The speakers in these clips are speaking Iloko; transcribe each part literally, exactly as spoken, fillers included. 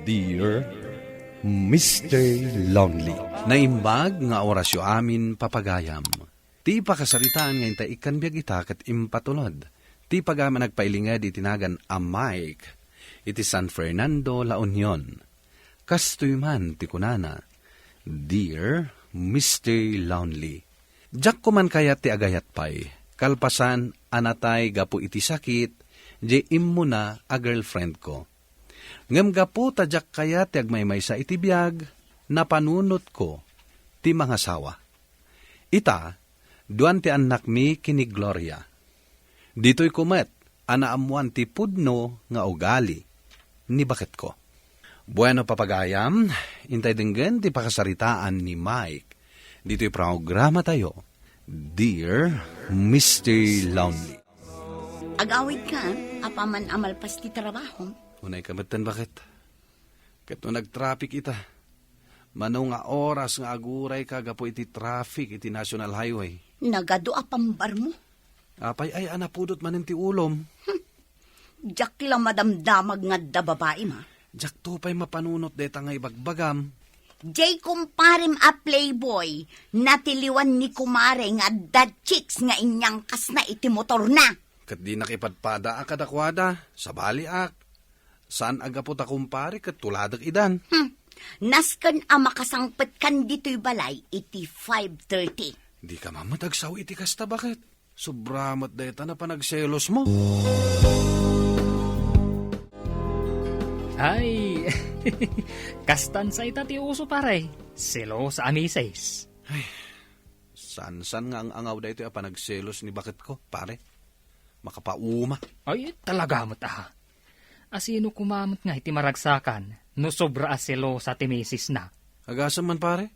Dear Mister Lonely. Naimbag nga orasyo amin, papagayam. Ti pakasaritaan nga inta ikkan biag ita ket impatulod ti pagayam a nagpailinged iti nagan a Mike iti San Fernando, La Union. Kastoy man ti kunana, "Dear Mister Lonely, diak ko man kayat ti agayat pay, kalpasan a natay gapu iti sakit diay immuna a girlfriend ko. Ngem gapu ta diak kayat ti agmaymaysa iti biag, napanunotko ti mangasawa. Ita, duan ti annakmi ken ni Gloria. Ditoyko met a naammoan ti pudno nga ugali ni baketko." Bueno, papagayam, intay denggen ti pakasaritaan ni Mike ditoy programatayo, Dear Mister Lonely. Agawidka, apaman a malpas ti trabahom. Unayka metten, baket. Ket no nagtraffic ita, mano nga oras nga agurayka gapu iti traffic iti National Highway? Nagadu a pambarmo. Apay aya a napudot manen ti ulom? Diak la madamdamag nga adda babaim, a. Diakto pay mapanunot dayta nga ibagbagam. Jay kumparem a playboy, natiliwan ni kumare nga adda chicks nga inyangkasna iti motorna. Ket dinak ipadpada a kadakuada, sabaliak. Saan a gapu ta kumpare ket tuladek idan. Hmm. Nasken a makasangpetkan ditoy balay iti five thirty. Dika man met agsao iti kasta, baket. Sobra met dayta a panagselosmo. Ay, kastan sa ita ti uso, pare. Selosa a misis. Ay, sansan nga ang-angaw daytoy a panagselos ni baketko, pare. Makapauma. Ay, talaga met, aha. Asino koma met nga iti maragsakan no sobra a selosa ti misisna? Agasem man, pare.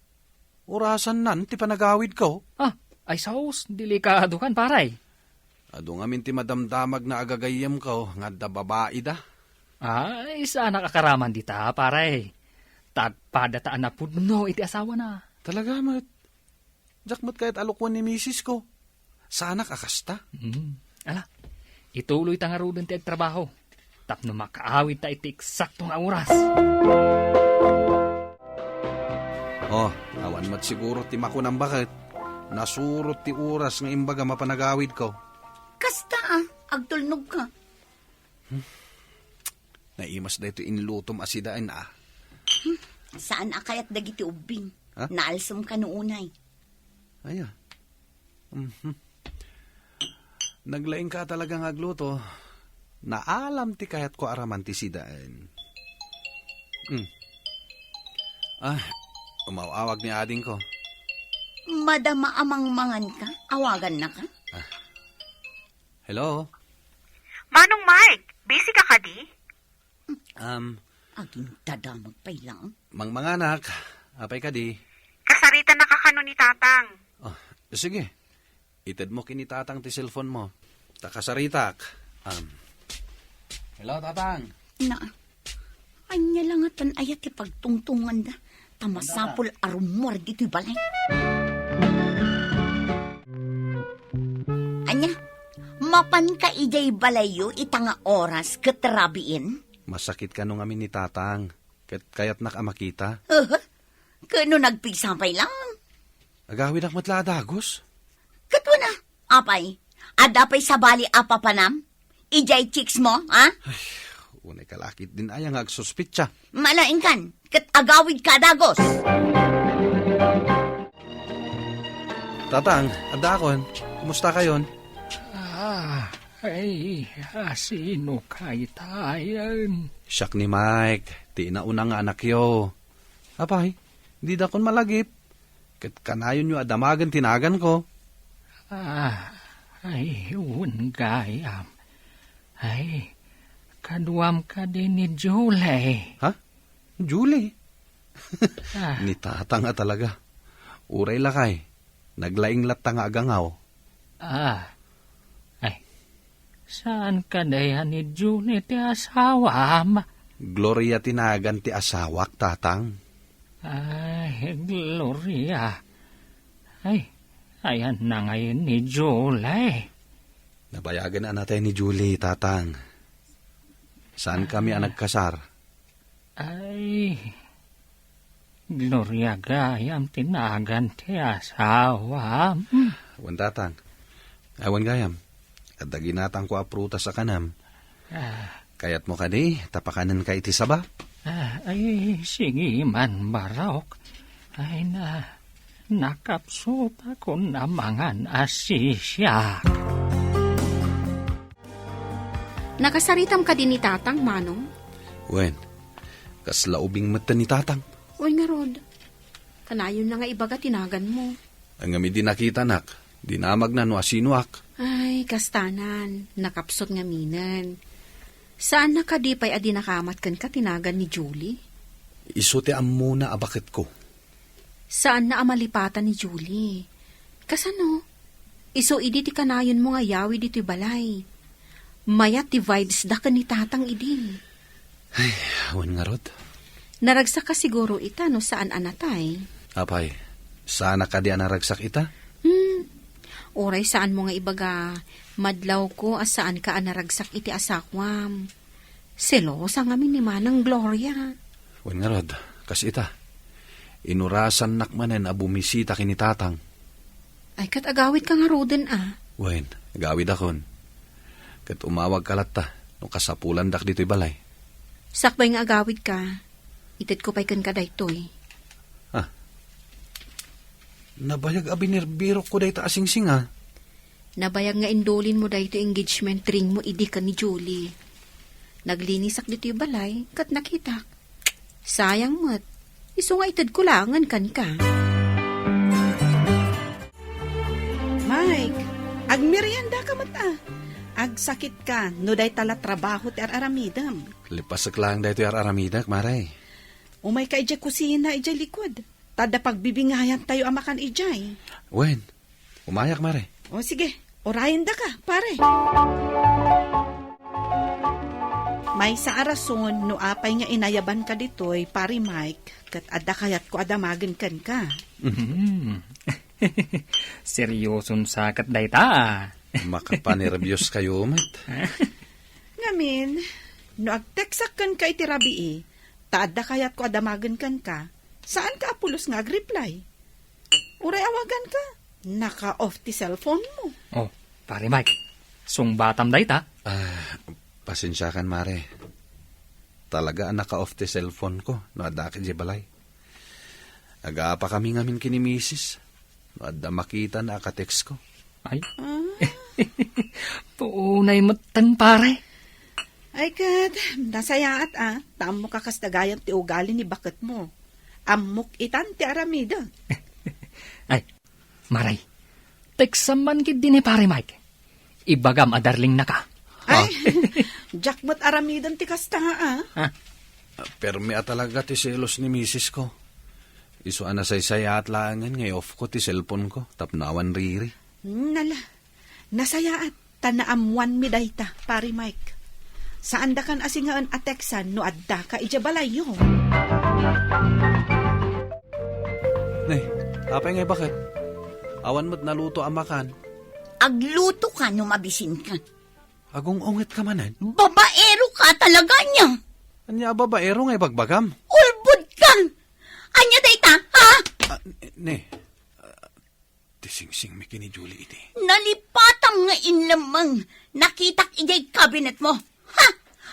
Orasannan ti panagawidko. Ah, ay sus, delikado kan, pare. Adu ngamin ti madamdamag nga agagayyemko nga adda babaida. Ay, saanak a karaman dita, pare. Ta agpadata a napudno iti asawana. Talaga met. Diak met kayat a lukuen ni misisko. Saanak a kasta. Mm. Ala, ituloyta ngaruden ti agtrabaho tapno makaawidta iti eksakto nga oras. Oh, awan met siguro ti makunam, baket. Nasurot ti oras nga imbagam a panagawidko. Kasta, a, agtulnogka. Hmm. Naimas daytoy inlutom a sidaen, a. Hmm. Saan a kayat dagiti ubbing? Ha? Naalsem kano unay? Aya. Mhm. Naglaingka talaga nga agluto. Naalam ti kayatko a raman ti sidaen. Hmm. Ah, umaw-awag ni adingko. Madama a mangmanganka? Awagannaka? Ah. Hello? Manong Mike, busy ka kadi? Um, Agingdadamag pay lang. Mangmanganak, apay kadi? Kasaritanaka kano ni Tatang? Oh, sige. Itedmo ken ni Tatang ti cellphone mo. Ta kasaritak. Um, hello, Tatang. Na, ania la ngatan aya ti pagtungtunganda? Ta masapul a rummuar ditoy balay. Ania, mapanka idiay balayyo ita nga oras ket rabiin? Masakit kano ngamin ni Tatang, ket kayatnak a makita. Aha, kano nagpigsa pay lang? Agawidak met la a dagus. Ket wen a, apay, adda pay sabali a papanam? Idiay chicks mo, ha? Ay, unay ka la ketdin aya nga agsuspitsa. Malaingkan, ket agawidka a dagus. Tatang, addaakon. Kumusta kayon? Ah, ay, asino kaytayen? Siak ni Mike, ti inauna nga anakyo. Apay, didakon malagip. Ket kanayonyo a damagen ti naganko. Ah, ay, wen gayam. Ay, kaduam kadi ni Julie. Ha? Julie? Ah. Ni Tatang a talaga. Uray lakay, naglaing latta nga agangaw. Ah. Ay, saan kadi a ni Julie ti asawam? Gloria ti nagan ti asawak, Tatang. Ay, Gloria. Ay, ayanna ngay ni Julie? Nabayagen a natay ni Julie, Tatang. Saan kami a nagkasar. Ay, Gloria gayam ti nagan ti asawam. Wen, tatang. Awan gayam. Adda ginatangko a prutas a kanam. Ah. Kayatmo kadi, ta pakanenka iti saba? Ah, ay, sige man, Barok. Ay na, nakapsutakon a mangan a sisiak. Nakasaritam kadi ni Tatang, Manong? Wen, kasla ubing metten ni Tatang. Wen ngarud, kanayon na nga ibaga ti naganmo. Ngem idi nakitanak, dinamagna no asinoak. Ay, kastanan, nakapsut ngaminen. Saanna kadi pay a dinakamat kenka ti nagan ni Julie? Isu ti ammona a baketko. Saanna a malipatan ni Julie. Kasano? Isu idi ti kanayonmo nga ayawi ditoy balay. Mayat ti vibes da ken ni Tatang idi. Ay, awan ngarud. Naragsak ka siguro ita no saan a natay. Apay, saanak kadi a naragsak ita? Hmm. Uray saanmo nga ibaga, madlawko a saanka a naragsak iti asakwam. Selosa ngamin ni Manang Gloria. Wen ngarud, kas ita. Inurasannak manen a bumisita ken ni Tatang. Ay, ket agawidka ngaruden a? Wen, agawidakon. Ket umawagka latta no kasapulandak ditoy balay. Sakbay nga agawidka, itedko pay kenka daytoy. Ah. Nabayag a binirbirokko dayta a singsing a. Nabayag nga indulinmo daytoy engagement ringmo idi ken ni Julie. Naglinisak ditoy balay ket nakitak. Sayang met. Isu nga itedko laengen kenka. Mike, agmeriendaka met a. Agsakitka no dayta la trabaho ti ar-aramidem. Lipasek laeng daytoy ar-aramidek, Mare. Umayka idiay kusina, idiay likud. Ta adda pagbibingayantayo a makan idiay. Wen, umayak, Mare. O, sige. Urayendaka, pare. Maysa a rason no apay nga inayabanka ditoy, Pare Mike, ket adda kayatko a damagen kenka. Mhm. Serioson sa ket dayta, a. Makapanerbios kayo met. Ngamin, no agteksak kenka iti rabii, ta adda kayatko a damagen kenka, saanka a pulos nga agreply. Uray awaganka, naka-off ti cellphone mo. Oh, Pare Mike, sungbatam dayta. Ah, pasensiakan, Mare. Talaga a naka-off ti cellphone ko no addak idiay balay. Agapakami ngamin ken ni Misis no adda makitana a ka-text ko. Ay. Ah. Puonay metten, pare. Ay, ket, nasayaat, a. Ta ammok a kasta gayam ti ugali ni baketmo. Ammok itan ti aramidek. Ay, Maray, teksam man ketdi ni Pare Mike. Ibagam a darlingnaka. Ay, diak met aramiden ti kasta, a. Ha? Permi a talaga ti selos ni misis ko. Isu a nasaysayaat laengen nga i-off ko ti cellphone ko tapno awan riri. Hmm, nala, nasayaat. Ta naammoanmi dayta, Pare Mike. Saandakan a singaen a teksan no addaka idiay balayyo. Ne, apay ngay baket? Awan met naluto a makan. Aglutoka no mabisinka. Agung-ungetka manen? Babaero ka talaga ania. Ania a babaero nga ibagbagam? Ulbod ka! Ania dayta, ha? Ah, ne, Ti singsingmi ken ni Julie iti. Nalipatam nga inlemmeng, nakitak idiay kabinetmo. Ha!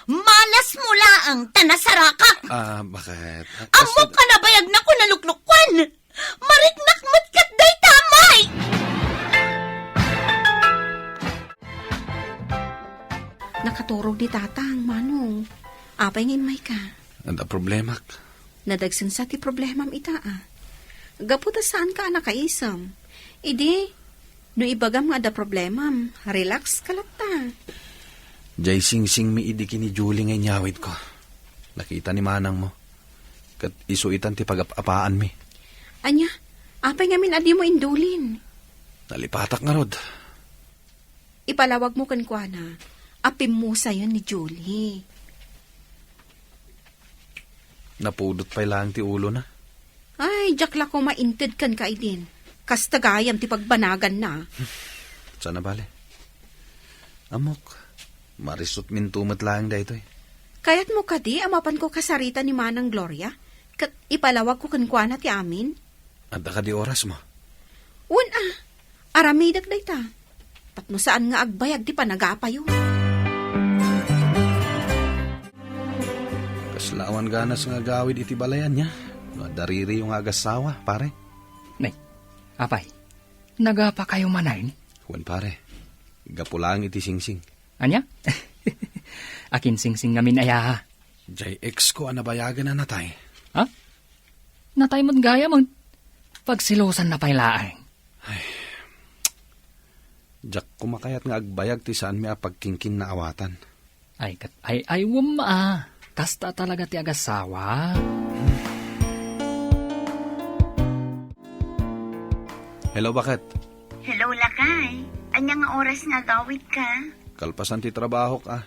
Malasmo laeng ta nasarakak. Ah, baket? Ah, ammok a nabayagnak a naluklukwan. Mariknak met ket dayta, Mike! Nakaturog ni Tatang, Manong. Apay nga immayka? Adda problemak. Nadagsensa ti problemam ita, a. Gapu ta saanka a nakaisem. Idi, no ibagam nga adda problemam, relax ka latta. Diay singsingmi idi ken ni Julie nga inyawidko. Nakita ni manangmo. Ket isu itan ti pagap-apaanmi. Ania, apay ngamin a dimo indulin? Nalipatak ngarud. Ipalawagmo kenkuana a pimmusayen ni Julie. Napudot pay laeng ti ulona. Ay, diak la koma inted kenka idin. Kasta gayam ti pagbanaganna. Sana bale. Ammok, marisutminto met laeng daytoy. Kayatmo kadi a mapanko kasarita ni Manang Gloria, ket ipalawagko kenkuana ti amin? Adda kadi orasmo? Wen a, aramidek dayta. Tapno saan nga agbayag ti panagapayo. Kasla awan ganas nga agawid iti balay ania, no adda ririyo nga agasawa, pare. Nay, apay, nagapakayo manen? Wen, pare. Gapu laeng iti singsing. Ania? Akin singsing ngamin aya? Jay ex ko a nabayagen a natay. Ha? Natay met gayamen? Pagselosanna pay laeng. Ay, diak koma kayat nga agbayag ti saanmi a pagkingkinnaawatan. Ay, ket ay-aywem a. Kasta talaga ti agasawa. Hello, baket. Hello, lakay. Ania nga oras nga agawidka? Kalpasan ti trabahok a.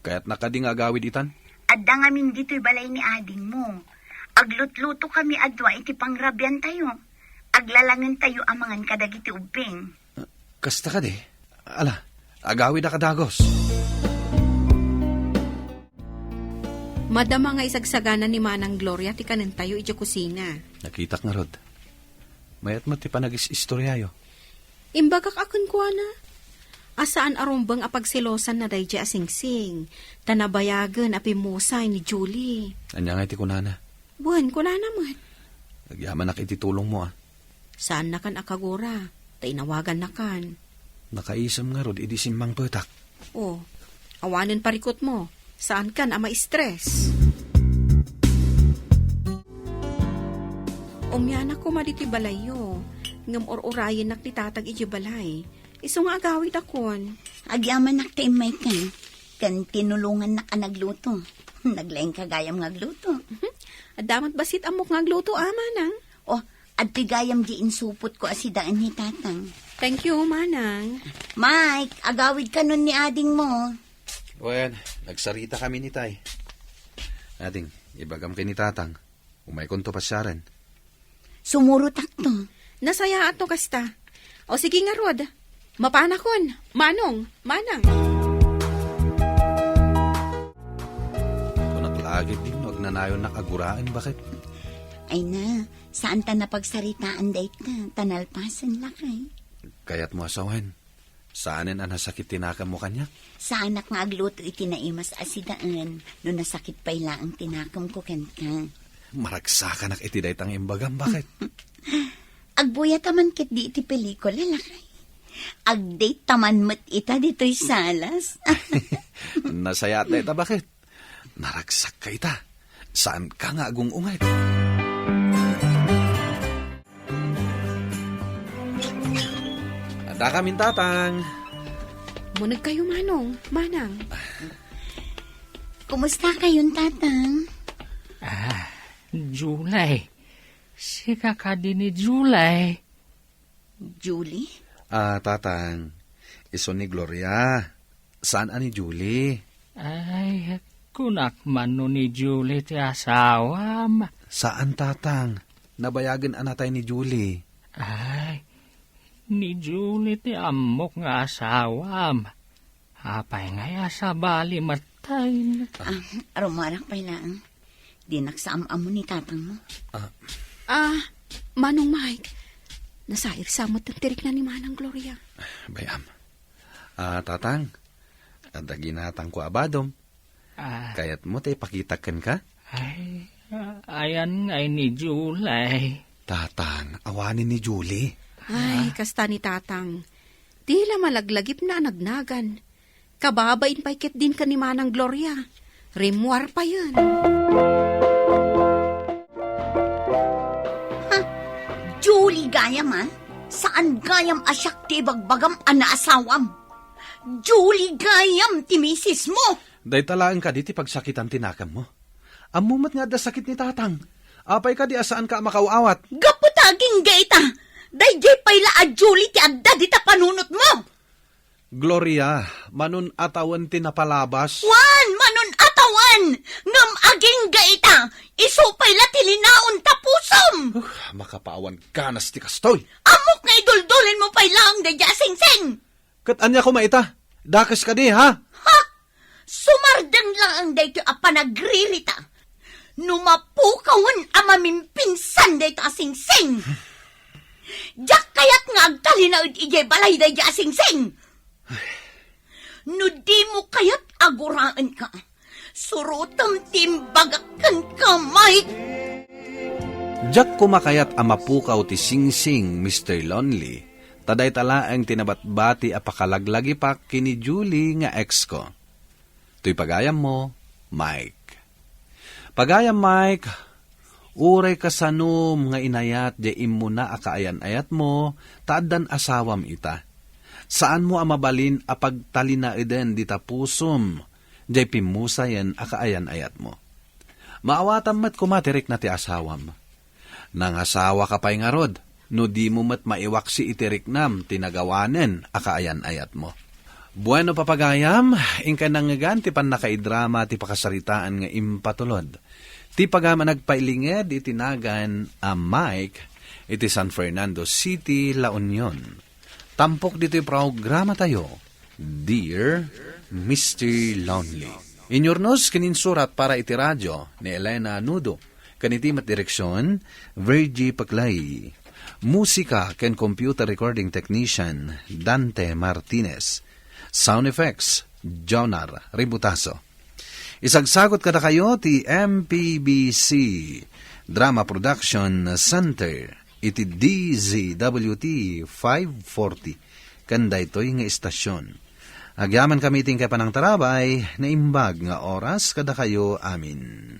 Kayatna kadi nga agawid itan? Adda ngamin ditoy balay ni adingmo. Aglutluto kami a dua iti pangrabiantayo. Aglalangentayo a mangan kadagiti ubbing. Kasta kadi? Ala, agawid a kadagos. Madama nga isagsagana ni Manang Gloria ti kanentayo idiay kusina. Nakitak ngarud. Mayat met ti panagis-istoryayo. Imbagak a kenkuana a saan a rumbeng a pagselosanna daydiay a singsing, ta nabayagen a pimmusay ni Julie. Ania ngay ti kunana? Wen, kunana met. Agyamanak iti tulongmo a. Saannakan a kagura, ta inawagannakan. Nakaisem ngarud idi simmangpetak. O, awanen parikutmo, saankan a ma-stress. Umianak koma ditoy balayyo, ngem ur-urayennak ni Tatang idiay balay. Isu nga agawidakon. Agyamanak ta immayka, ken tinulongannak a nagluto. Naglaingka gayam nga agluto. Adda met bassit ammok nga agluto, a, Manang. O, adtoy gayam di insupotko a sidaen ni Tatang. Thank you, Manang. Mike, agawidka no ni adingmo. Wen, nagsaritakami ni Tay. Ading, ibagam ken ni Tatang. Umaykonto pasiaren. Sumurotakto. Nasayaatto kasta. O sige ngarud. Mapanakon. Manong, Manang. Kunak la ketdin no agnanayonnak a guraen, baket. Ay na, saanta napagsaritaan dayta, ta nalpasen, lakay. Kayatmo a sawen? Saanen a nasakit ti nakemmo kaniak? Saanak nga agluto iti naimas a sidaen no nasakit pay laeng ti nakemko kenka. Maragsakanak iti dayta nga imbagam, baket. Agbuyat a man ketdi iti pelikula, lakay. Agdate ta man met ita ditoy salas. Nasayaat dayta, baket. Naragsakka ita. Saanka nga agung-unget. Adda kamin, Tatang. Munegkayo, Manong, Manang. Kumusta kayon, Tatang? Ah, Julie. Sika kadi ni Julie? Julie? Ah, Tatang, isu ni Gloria. Saan a ni Julie? Ay, kunak man no ni Julie ti asawam. Saan, Tatang. Nabayagen a natay ni Julie. Ay, ni Julie ti ammok nga asawam. Apay ngay a sabali met tay? Ah, rumuarak pay laeng. Dinak sa am-ammo ni tatangmo. Ah. Ah, Manong Mike, nasairsa met ti rikna ni Manang Gloria. Bay-am. Ah, Tatang, adda ginatangko a badom. Ah. Kayatmo ta ipakitak kenka? Ay, ah, ayan ngay ni Julie. Tatang, awanen ni Julie. Ay, ah, kasta ni Tatang. Ti la malaglagipna a nagnagan. Kababain pay ketdin ken ni Manang Gloria. Rimmuar payen. Ha? Julie gayam, a? Saan gayam a siak ti ibagbagam a naasawam? Julie gayam ti misismo! Dayta laeng kadi ti pagsakitan ti nakemmo? Ammo met nga adda sakit ni Tatang. Apay kadi a saanka a makaaw-awat? Gapu ta agingga ita, daydiay pay la a Julie ti adda dita panunotmo! Gloria, manun-atawen ti napalabas. Wen, manun-atawen! Ngem agingga ita, isu pay la ti linaon ta pusom! Uh, makapaawan ganas ti kastoy. Ammok nga iduldulenmo pay laeng daydiay a singsing! Ket ania koma ita? Dakes kadi, ha? Ha? Sumardeng laeng daytoy a panagririta no mapukawen a mamimpinsan daytoy a singsing. Diak kayat nga agtalinaed idiay balay daydiay a singsing. No dimo kayat a guraenka, surotem ti imbagak kenka, Mike. Diak koma kayat a mapukaw ti singsing, Mister Lonely, ta dayta laeng ti nabatbati a pakalaglagipak ken ni Julie nga ex ko. Toy pagayammo, Mike. Pagayam, Mike, uray kasanom nga inayat diay immuna a kaayan-ayatmo, ta addan asawam ita. Saanmo a mabalin a pagtalinaeden dita pusom diay pimmusayen a kaayan-ayatmo. Maawatam met koma ti rikna ti asawam. Nangasawaka pay ngarud, no dimo met maiwaksi iti riknam ti nagawanen a kaayan-ayatmo. Bueno, papagayam, inkay nangngegan ti pannakaidrama ti pakasaritaan nga impatulod. Ti pagayam a nagpailinged iti nagan a Mike iti San Fernando City, La Union. Tampok ditoy programatayo, Dear Mister Lonely. Inyurnos ken insurat para iti radio ni Elena Nudo, ken iti met direksion, Virgie Paclay. Musika ken computer recording technician, Dante Martinez. Sound effects, Jonar Ributaso. Isagsagot kadakayo ti M P B C Drama Production Center iti D Z W T five forty ken daytoy nga istasyon. Agyamankami iti inkay panangtarabay, naimbag nga oras kadakayo amin.